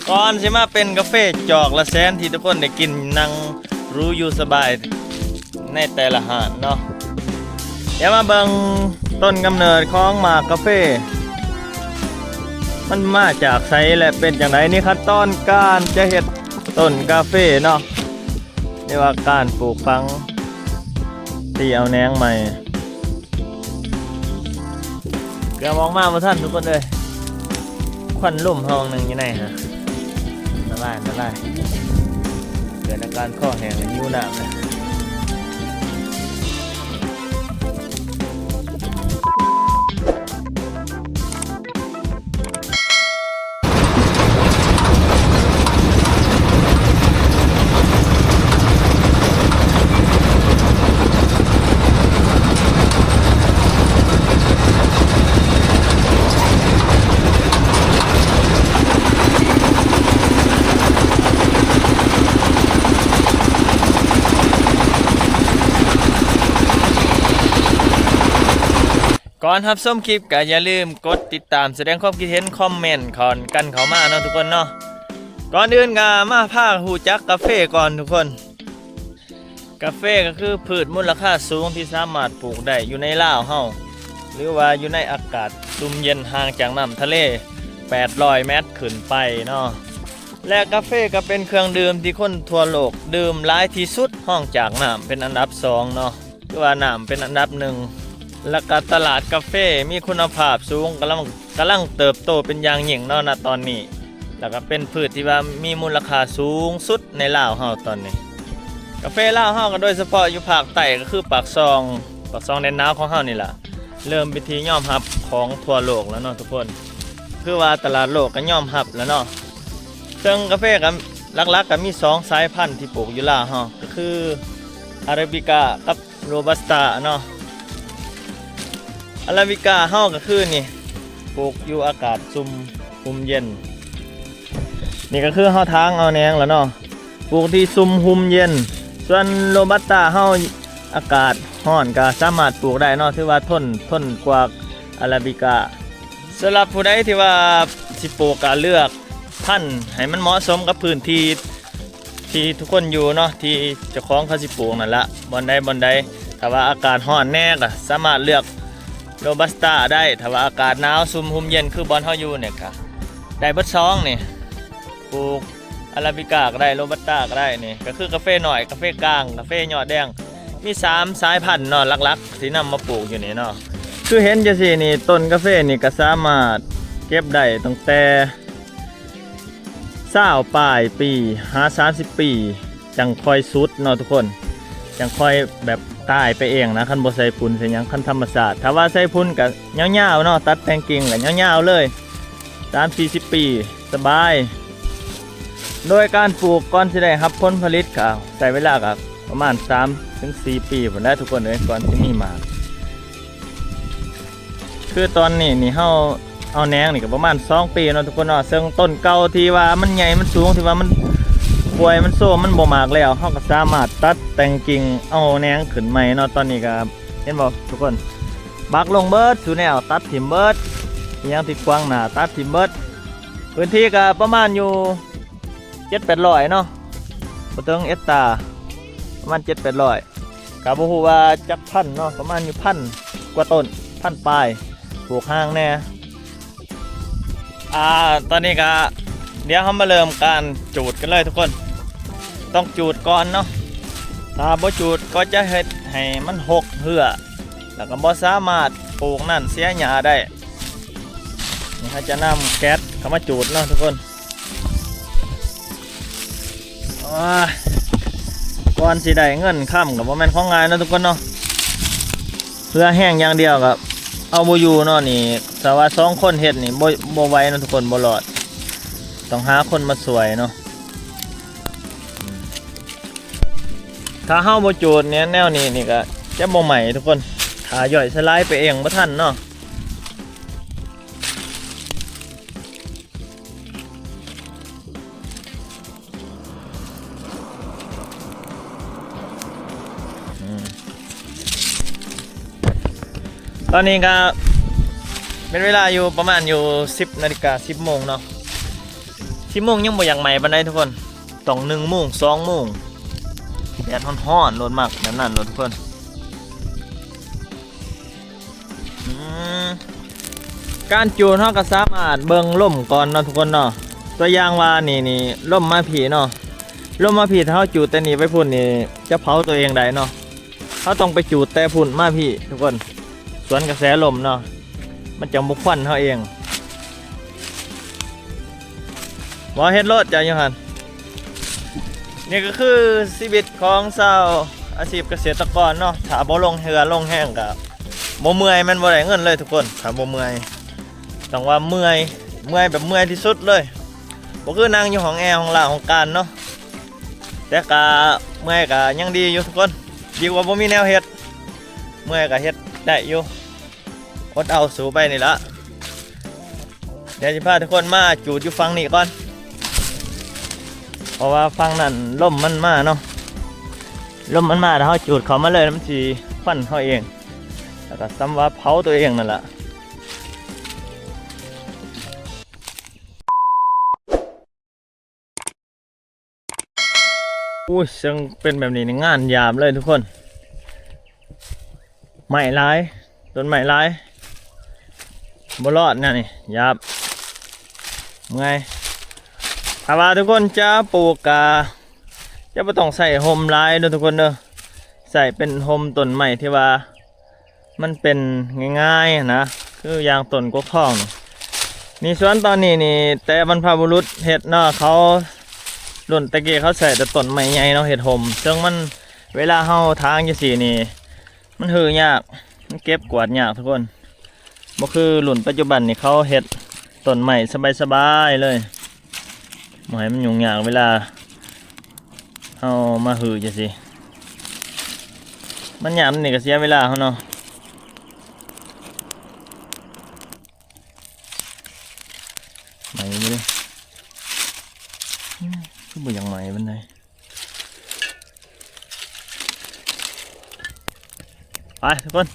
ກ່ອນຊິມາເປັນກາເຟຈອກລະແສນທີ່ທຸກຄົນໄດ້ກິນ ນັ່ງຫຼູຢູ່ສະບາຍໃນແຕ່ລະຮ້ານເນາະ. ດຽວມາເບິ່ງຕົ້ນກຳເນີດຂອງໝາກກາເຟ ມັນມາຈາກໃສ ແລະ ເປັນຈັ່ງໃດ. ນີ້ຂັ້ນຕອນການຈະເຮັດຕົ້ນກາເຟເນາະ ຫຼືວ່າການປູກຝັງທີ່ເອົາແໜງໃໝ່. ເກືອບອອກມາບໍ່ທັນທຸກຄົນເອີຍ ຄວັນລົມຫ້ອງໜຶ່ງຢູ່ໃນຫັ້ນ. ສະບາຍ ສະບາຍ ເກີດອາການຄໍແຫ້ງ ຫິວນ້ຳ. ກ່ອນຮັບຊົມຄລິບກໍຢ່າລືມກົດຕິດຕາມ ສະແດງຄວາມຄິດເຫັນ ຄອມເມັນກັນເຂົ້າມາເນາະທຸກຄົນເນາະ. ກ່ອນອື່ນກໍມາພາຮູ້ຈັກກາເຟກ່ອນທຸກຄົນ. ກາເຟກໍຄືພືດມູນລະຄ່າສູງທີ່ສາມາດປູກໄດ້ຢູ່ໃນລາວເຮົາ ຫຼືວ່າຢູ່ໃນອາກາດຊຸ່ມເຢັນ ຫ່າງຈາກນ້ຳທະເລແປດຮ້ອຍແມັດຂຶ້ນໄປເນາະ. ແລະ ກາເຟກໍເປັນເຄື່ອງດື່ມທີ່ຄົນທົ່ວໂລກດື່ມຫຼາຍທີ່ສຸດ ຮອງຈາກນ້ຳເປັນອັນດັບສອງເນາະ. ຄືວ່ານ້ຳເປັນອັນດັບໜຶ່ງ ແລ້ວກໍຕະຫຼາດກາເຟມີຄຸນນະພາບສູງ ກຳລັງ ກຳລັງເຕີບໂຕເປັນຢ່າງຍິ່ງເນາະ ນະຕອນນີ້ ແລ້ວກໍເປັນພືດທີ່ວ່າມີມູນລະຄ່າສູງສຸດໃນລາວເຮົາຕອນນີ້. ກາເຟລາວເຮົາກໍໂດຍສະເພາະຢູ່ພາກໃຕ້ ກໍຄືປາກຊ່ອງ ປາກຊ່ອງແດນໜາວຂອງເຮົານີ້ລະ ເລີ່ມເປັນທີ່ຍອມຮັບຂອງທົ່ວໂລກແລ້ວເນາະທຸກຄົນ. ຄືວ່າຕະຫຼາດໂລກກໍຍອມຮັບແລ້ວເນາະ. ເຊິ່ງກາເຟກໍຫຼັກໆກໍມີສອງສາຍພັນທີ່ປູກຢູ່ລາວເຮົາ ກໍຄືອາຣາບິກາກັບ ໂຣບັສຕາເນາະ. ອາຣາບິກາເຮົາກໍຄືນີ້ ປູກຢູ່ອາກາດຊຸ່ມ ຮົ່ມເຢັນ. ນີ້ກໍຄືເຮົາຖາງເອົາແໜງແລ້ວເນາະ ປູກທີ່ຊຸ່ມ ຮົ່ມເຢັນ. ສ່ວນໂຣບັສຕາເຮົາ ອາກາດຮ້ອນກໍສາມາດປູກໄດ້ເນາະ ຖືວ່າທົນ ທົນກວ່າອາຣາບິກາ. ສຳລັບຜູ້ໃດທີ່ວ່າຊິປູກ ກໍເລືອກພັນໃຫ້ມັນເໝາະສົມກັບພື້ນທີ່ ທີ່ທຸກຄົນຢູ່ເນາະ ທີ່ເຈົ້າຂອງເຂົາຊິປູກນັ້ນລະ ບ່ອນໃດບ່ອນໃດ. ຖ້າວ່າອາກາດຮ້ອນແດ່ກໍສາມາດເລືອກໂຣບັສຕາໄດ້ ຖ້າວ່າອາກາດໜາວຊຸ່ມ ຮົ່ມເຢັນ ຄືບ່ອນເຮົາຢູ່ນີ້ກໍໄດ້ເບິດສອງນີ້ ປູກອາຣາບິກາກໍໄດ້ ໂຣບັສຕາກໍໄດ້. ນີ້ກໍຄືກາເຟນ້ອຍ ກາເຟກາງ ກາເຟຍອດແດງ ມີສາມສາຍພັນເນາະ ຫຼັກໆທີ່ນຳມາປູກຢູ່ນີ້ເນາະ. ຄືເຫັນຈັ່ງຊີ້ນີ້ ຕົ້ນກາເຟນີ້ກໍສາມາດເກັບໄດ້ຕັ້ງແຕ່ ຊາວປາຍປີຫາສາມສິບປີ ຈັ່ງຄ່ອຍສຸດເນາະທຸກຄົນ ຈັ່ງຄ່ອຍແບບຕາຍໄປເອງນະ ຄັນບໍ່ໃສ່ຝຸ່ນໃສ່ຫຍັງ ຄັນທຳມະຊາດ. ຖ້າວ່າໃສ່ຝຸ່ນກໍຍາວໆເນາະ ຕັດແຕ່ງກິ່ງກໍຍາວໆເລີຍ ສາມສີ່ສິບປີສະບາຍ. ໂດຍການປູກກ່ອນຊິໄດ້ຮັບຜົນຜະລິດກໍໃຊ້ເວລາກໍປະມານສາມເຖິງສີ່ປີພຸ້ນແຫຼະທຸກຄົນເອີຍ ກ່ອນຊິມີໝາກ. ຄືຕອນນີ້ນີ້ເຮົາເອົາແໜງນີ້ກໍປະມານສອງປີເນາະທຸກຄົນເນາະ ເຊິ່ງຕົ້ນເກົ່າທີ່ວ່າມັນໃຫຍ່ມັນສູງ ທີ່ວ່າມັນປ່ວຍມັນໂຊມ ມັນບໍ່ໝາກແລ້ວ ເຮົາກໍສາມາດຕັດແຕ່ງກິ່ງເອົາແໜງຂຶ້ນໃໝ່ເນາະ. ຕອນນີ້ກໍເຫັນບໍ່ທຸກຄົນ ບັກລົງເບິດສູ່ແນວ ຕັດຖິ້ມເບິດ ອີຫຍັງທີ່ຂວາງໜ້າຕັດຖິ້ມເບິດ. ພື້ນທີ່ກໍປະມານຢູ່ເຈັດແປດຮ້ອຍເນາະ ບໍ່ເຖິງເອັກຕາ ປະມານເຈັດແປດຮ້ອຍ ກໍບໍ່ຮູ້ວ່າຈັກພັນເນາະ ປະມານຢູ່ພັນກວ່າຕົ້ນ ພັນປາຍ ປູກຫ່າງແດ່. ອ່າ ຕອນນີ້ກໍດຽວເຮົາມາເລີ່ມການຈູດກັນເລີຍທຸກຄົນ ຕ້ອງຈູດກ່ອນເນາະ ຖ້າບໍ່ຈູດກໍຈະເຮັດໃຫ້ມັນຫົກເຫື່ອ ແລ້ວກໍບໍ່ສາມາດປູກນັ້ນເສຍຫຍ້າໄດ້. ນີ້ເຮົາຈະນຳແກັດເຂົ້າມາຈູດເນາະທຸກຄົນ. ໂອ້ຍ ກ່ອນຊິໄດ້ເງິນຄຳກໍບໍ່ແມ່ນຂອງງ່າຍເນາະທຸກຄົນເນາະ ເຫື່ອແຮງຢ່າງດຽວກໍເອົາບໍ່ຢູ່ເນາະ. ນີ້ຖ້າວ່າສອງຄົນເຮັດນີ້ບໍ່ ບໍ່ໄຫວເນາະທຸກຄົນ ບໍ່ລອດ ຕ້ອງຫາຄົນມາຊ່ວຍເນາະ. ຖ້າເຮົາບໍ່ຈູດແນວນີ້ນີ້ກໍຈະບໍ່ໄໝ້ທຸກຄົນ ຖ້າຍ່ອຍສະຫຼາຍໄປເອງບໍ່ທັນເນາະ. ອືມ ຕອນນີ້ກໍເປັນເວລາຢູ່ປະມານຢູ່ສິບນາລິກາ ສິບໂມງເນາະ. ສີ່ໂມງຍັງບໍ່ຢາກໄໝ້ປານໃດທຸກຄົນ ຕ້ອງໜຶ່ງໂມງ ສອງໂມງ ແດດຮ້ອນໆ ໂລດມັກແບບນັ້ນໂລດທຸກຄົນ. ອືມ ການຈູດເຮົາກໍສາມາດເບິ່ງລົມກ່ອນເນາະທຸກຄົນເນາະ. ຕົວຢ່າງວ່ານີ້ ນີ້ລົມມາພີ້ເນາະ ລົມມາພີ້ ຖ້າເຮົາຈູດແຕ່ນີ້ໄປພຸ້ນນີ້ ຈະເຜົາຕົວເອງໄດ້ເນາະ. ເຮົາຕ້ອງໄປຈູດແຕ່ພຸ້ນມາພີ້ທຸກຄົນ ສວນກະແສລົມເນາະ ມັນຈັ່ງບໍ່ຄວັນເຮົາເອງ. ບໍ່ເຮັດໂລດ ເຈົ້າຢູ່ຫັ້ນ. ນີ້ກໍຄືຊີວິດຂອງຊາວອາຊີບກະເສດຕະກອນເນາະ ຖ້າບໍ່ລົງເຫື່ອລົງແຮງກໍບໍ່ເມື່ອຍ ແມ່ນບໍ່ໄດ້ເງິນເລີຍທຸກຄົນ ຖ້າບໍ່ເມື່ອຍ. ຕ້ອງວ່າເມື່ອຍ ເມື່ອຍແບບເມື່ອຍທີ່ສຸດເລີຍ ບໍ່ຄືນັ່ງຢູ່ຫ້ອງແອ ຫ້ອງລາ ຫ້ອງການເນາະ. ແຕ່ກະເມື່ອຍກະຍັງດີຢູ່ທຸກຄົນ ດີກວ່າບໍ່ມີແນວເຮັດ. ເມື່ອຍກະເຮັດໄດ້ຢູ່ ອົດເອົາສູ້ໄປນີ້ລະ. ດຽວຊິພາທຸກຄົນມາຈູດຢູ່ຝັ່ງນີ້ກ່ອນ ເພາະວ່າຝັ່ງນັ້ນລົມມັນມາເນາະ ລົມມັນມາ ຖ້າເຮົາຈູດເຂົ້າມາເລີຍ ມັນຊິຄວັນເຮົາເອງ ແລ້ວກໍສ່ຳວ່າເຜົາຕົວເອງນັ້ນລະ. ໂອ້ຍ ເຊິ່ງເປັນແບບນີ້ນີ້ງານຫຍາບເລີຍທຸກຄົນ ໄມ້ຫຼາຍ ຕົ້ນໄມ້ຫຼາຍ ບໍ່ລອດແນວນີ້ ຫຍາບ ເມື່ອຍ. ຖ້າວ່າທຸກຄົນຈະປູກກະ ຈະບໍ່ຕ້ອງໃຊ້ຮົ່ມຫຼາຍເດີທຸກຄົນເດີ ໃຊ້ເປັນຮົ່ມຕົ້ນໄມ້ທີ່ວ່າ ມັນເປັນງ່າຍໆ ຫັ້ນນະ ຄືຢ່າງຕົ້ນກົກທອງນີ້. ນີ້ສວນຕອນນີ້ນີ້ ແຕ່ບັນພະບຸລຸດເຮັດເນາະ ເຂົາ ລຸ້ນແຕ່ກີ້ເຂົາໃຊ້ແຕ່ຕົ້ນໄມ້ໃຫຍ່ເນາະເຮັດຮົ່ມ ເຊິ່ງມັນ ເວລາເຮົາຖາງຈັ່ງຊີ້ນີ້ ມັນຮື້ຍາກ ມັນເກັບກວາດຍາກທຸກຄົນ ບໍ່ຄືລຸ້ນປັດຈຸບັນນີ້ ເຂົາເຮັດຕົ້ນໄມ້ສະບາຍໆ ເລີຍ. ບໍ່ໃຫ້ມັນຫຍຸ້ງຍາກເວລາເຮົາມາຮື້ຈັ່ງຊີ້ ມັນຍາກນຳນີ້ກໍເສຍເວລາເຮົາເນາະ. ໄໝ້ບໍ່ເດ້ ອືມ ຄືບໍ່ຢາກໄໝ້ປານໃດ. ໄປທຸກຄົນ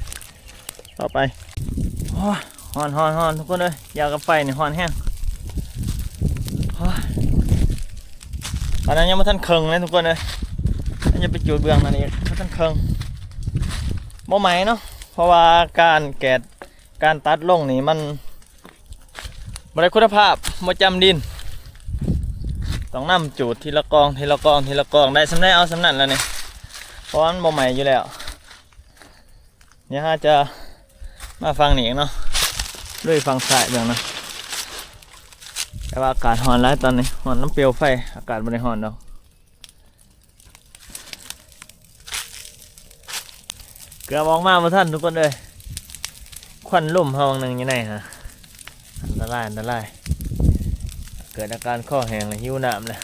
ຕໍ່ໄປ. ໂອ້ຍ ຮ້ອນໆໆ ທຸກຄົນເອີຍ ຢາກັບໄຟນີ້ຮ້ອນແຮງ. ໂອ້ຍ ອັນນັ້ນຍັງບໍ່ທັນເຄິ່ງເລີຍທຸກຄົນເອີຍ ຍັງຈະໄປຈູດເບື້ອງນັ້ນອີກ ບໍ່ທັນເຄິ່ງ ບໍ່ໄໝ້ເນາະ ເພາະວ່າການແກດ ການຕັດລົງນີ້ມັນບໍ່ໄດ້ຄຸນນະພາບ ບໍ່ຈຳດິນ ຕ້ອງນຳຈູດທີລະກອງ ທີລະກອງ ທີລະກອງ ໄດ້ສ່ຳໃດເອົາສ່ຳນັ້ນລະນີ້ ເພາະວ່າມັນບໍ່ໄໝ້ຢູ່ແລ້ວ. ດຽວເຮົາຈະມາຝັ່ງນີ້ອີກເນາະ ລຸຍຝັ່ງຊ້າຍເບິ່ງເນາະ ແຕ່ວ່າອາກາດຮ້ອນຫຼາຍຕອນນີ້ ຮ້ອນນຳເປວໄຟ ອາກາດບໍ່ໄດ້ຮ້ອນດອກ. ເກືອບອອກມາບໍ່ທັນທຸກຄົນເອີຍ ຄວັນລົມເຮົາຫວ່າງໜຶ່ງຢູ່ໃນຫັ້ນ ອັນຕະລາຍ ອັນຕະລາຍ ເກີດອາການຄໍແຫ້ງ ແລະ ຫິວນ້ຳແລ້ວ.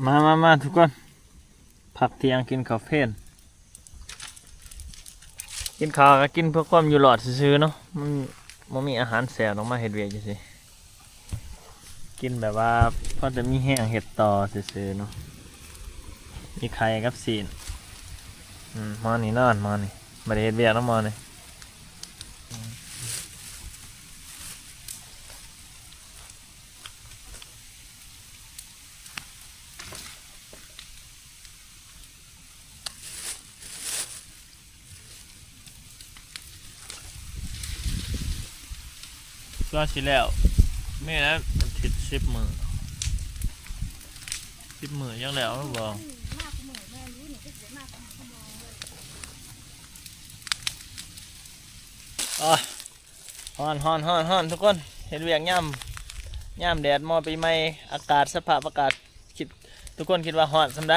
ມາ ມາ ມາ ທຸກຄົນ ພັກທ່ຽງກິນເຂົ້າເພນ ກິນເຂົ້າກໍກິນເພື່ອຄວາມຢູ່ລອດຊື່ໆເນາະ ມັນບໍ່ມີອາຫານແຊບດອກ ມາເຮັດວຽກຈັ່ງຊີ້ ກິນແບບວ່າພໍແຕ່ມີແຮງເຮັດຕໍ່ຊື່ໆເນາະ ມີໄຂ່ກັບຊີ້ນ ອືມ ໝໍນີ້ນອນ ໝໍນີ້ບໍ່ໄດ້ເຮັດວຽກນຳໝໍນີ້. ກວ່າຊິແລ້ວ ມີແລ້ວ ອາທິດສິບມື້ ສິບມື້ຍັງແລ້ວບໍ່? ໂອ້ຍ ຮ້ອນ ຮ້ອນ ຮ້ອນ ຮ້ອນ ທຸກຄົນ ເຮັດວຽກຍາມ ຍາມແດດໝໍ້ປີໃໝ່ ອາກາດ ສະພາບອາກາດ ຄິດ ທຸກຄົນຄິດວ່າຮ້ອນສ່ຳໃດ?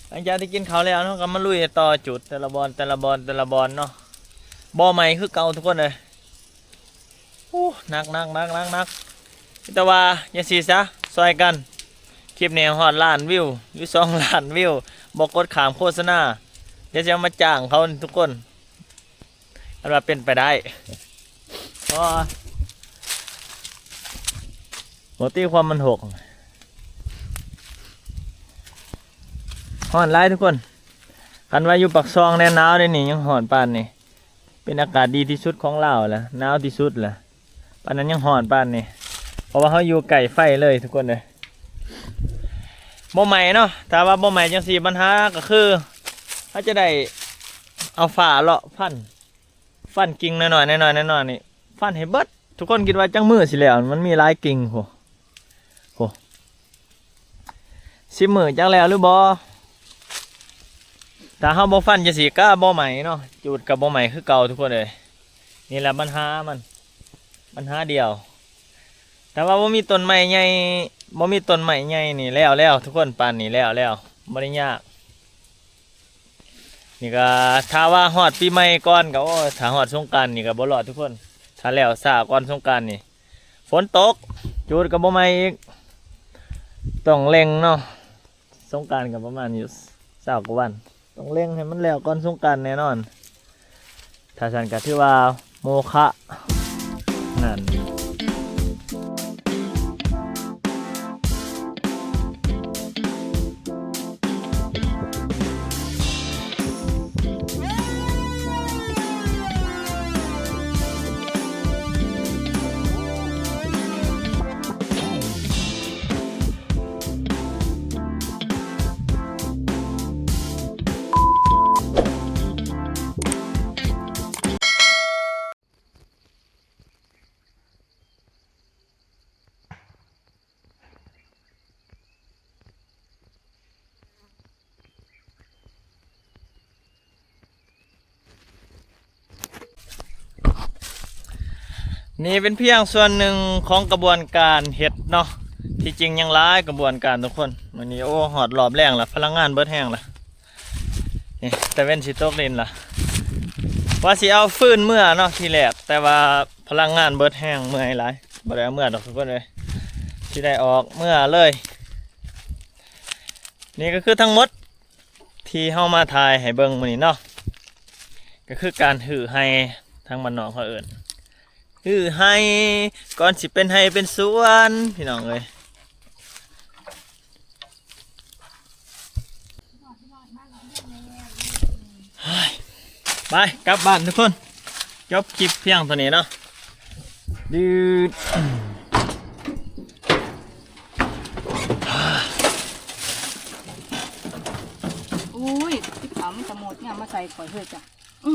ຫຼັງຈາກທີ່ກິນເຂົ້າແລ້ວເນາະ ກໍມາລຸຍຕໍ່ ຈູດແຕ່ລະບ່ອນ ແຕ່ລະບ່ອນ ແຕ່ລະບ່ອນເນາະ ບໍ່ໄໝ້ຄືເກົ່າທຸກຄົນເອີຍ. ໂອ້ ໜັກໆໆໆ ມີແຕ່ວ່າຈັ່ງຊີ້ຊະ ຊ່ອຍກັນ ຄລິບນີ້ຮອດລ້ານວິວ ຫຼື ສອງລ້ານວິວ ບໍ່ກົດຂ້າມໂຄສະນາ ດຽວຊິເອົາມາຈ້າງເຂົາທຸກຄົນ ອັນວ່າເປັນໄປໄດ້. ບໍ່ ບໍ່ຕີຄວາມມັນຫົກ. ຮ້ອນຫຼາຍທຸກຄົນ. ຄັນວ່າຢູ່ປາກຊ່ອງແດ່ ໜາວເດ້ນີ້ ຍັງຮ້ອນປານນີ້. ເປັນອາກາດດີທີ່ສຸດຂອງລາວລະ ໜາວທີ່ສຸດລະ. ປານນັ້ນຍັງຮ້ອນປານນີ້ ເພາະວ່າເຮົາຢູ່ໃກ້ໄຟເລີຍທຸກຄົນເອີຍ. ບໍ່ໄໝ້ເນາະ. ຖ້າວ່າບໍ່ໄໝ້ຈັ່ງຊີ້ ບັນຫາກໍຄື ເຮົາຈະໄດ້ເອົາຝ້າເລາະຟັນ ຟັນກິ່ງນ້ອຍໆ ນ້ອຍໆ ນ້ອຍໆ ນີ້ ຟັນໃຫ້ເບິດ. ທຸກຄົນຄິດວ່າຈັກມື້ຊິແລ້ວ? ມັນມີຫຼາຍກິ່ງພຸ້ນ ໂອ້ ສິບມື້ຈັກແລ້ວຫຼືບໍ່? ຖ້າເຮົາບໍ່ຟັນຈັ່ງຊີ້ກໍບໍ່ໄໝ້ເນາະ ຈູດກໍບໍ່ໄໝ້ຄືເກົ່າທຸກຄົນເອີຍ. ນີ້ແຫຼະບັນຫາມັນ ບັນຫາດຽວ. ຖ້າວ່າບໍ່ມີຕົ້ນໄມ້ໃຫຍ່ ບໍ່ມີຕົ້ນໄມ້ໃຫຍ່ນີ້ແລ້ວແລ້ວທຸກຄົນ ປານນີ້ແລ້ວແລ້ວ ບໍ່ໄດ້ຍາກ. ນີ້ກໍຖ້າວ່າຮອດປີໃໝ່ກ່ອນກໍ ໂອ້ ຖ້າຮອດສົງການນີ້ກໍບໍ່ລອດທຸກຄົນ. ຖ້າແລ້ວຊ້າກ່ອນສົງການນີ້ ຝົນຕົກ ຈູດກໍບໍ່ໄໝ້ອີກ. ຕ້ອງເລັ່ງເນາະ. ສົງການກໍປະມານຢູ່ຊາວກວ່າວັນ ຕ້ອງເລັ່ງໃຫ້ມັນແລ້ວກ່ອນສົງການແນ່ນອນ. ຖ້າຊັ້ນກໍຖືວ່າໂມຄະນັ້ນ. ນີ້ເປັນພຽງສ່ວນໜຶ່ງຂອງກະບວນການເຮັດເນາະ. ທີ່ຈິງຍັງຫຼາຍກະບວນການທຸກຄົນ. ມື້ນີ້ ໂອ້ ຮອດຮອບແລງລະ ພະລັງງານເບິດແຮງລະ. ນີ້ ຕາເວັນຊິຕົກດິນລະ. ວ່າຊິເອົາຟືນເມືອເນາະທີແລກ ແຕ່ວ່າພະລັງງານເບິດແຮງ ເມື່ອຍຫຼາຍ ບໍ່ໄດ້ເອົາເມືອດອກທຸກຄົນເອີຍ. ຊິໄດ້ອອກເມືອເລີຍ. ນີ້ກໍຄືທັງໝົດທີ່ເຮົາມາຖ່າຍໃຫ້ເບິ່ງມື້ນີ້ເນາະ ກໍຄືການຮື້ໄຮ່ ທາງບ້ານນອກເຂົາເອີ້ນ ຮື້ໄຮ່ ກ່ອນຊິເປັນໄຮ່ເປັນສວນ ພີ່ນ້ອງເອີຍ. ໄປ ກັບບ້ານທຸກຄົນ. ຈົບຄລິບພຽງເທົ່ານີ້ເນາະ. ດືດ. ໂອ້ຍ ຕິດຂາວມີແຕ່ໝົດ ຍາມມາໃສ່ຂ້ອຍເຮີ້ຍຈ້ະ. ອື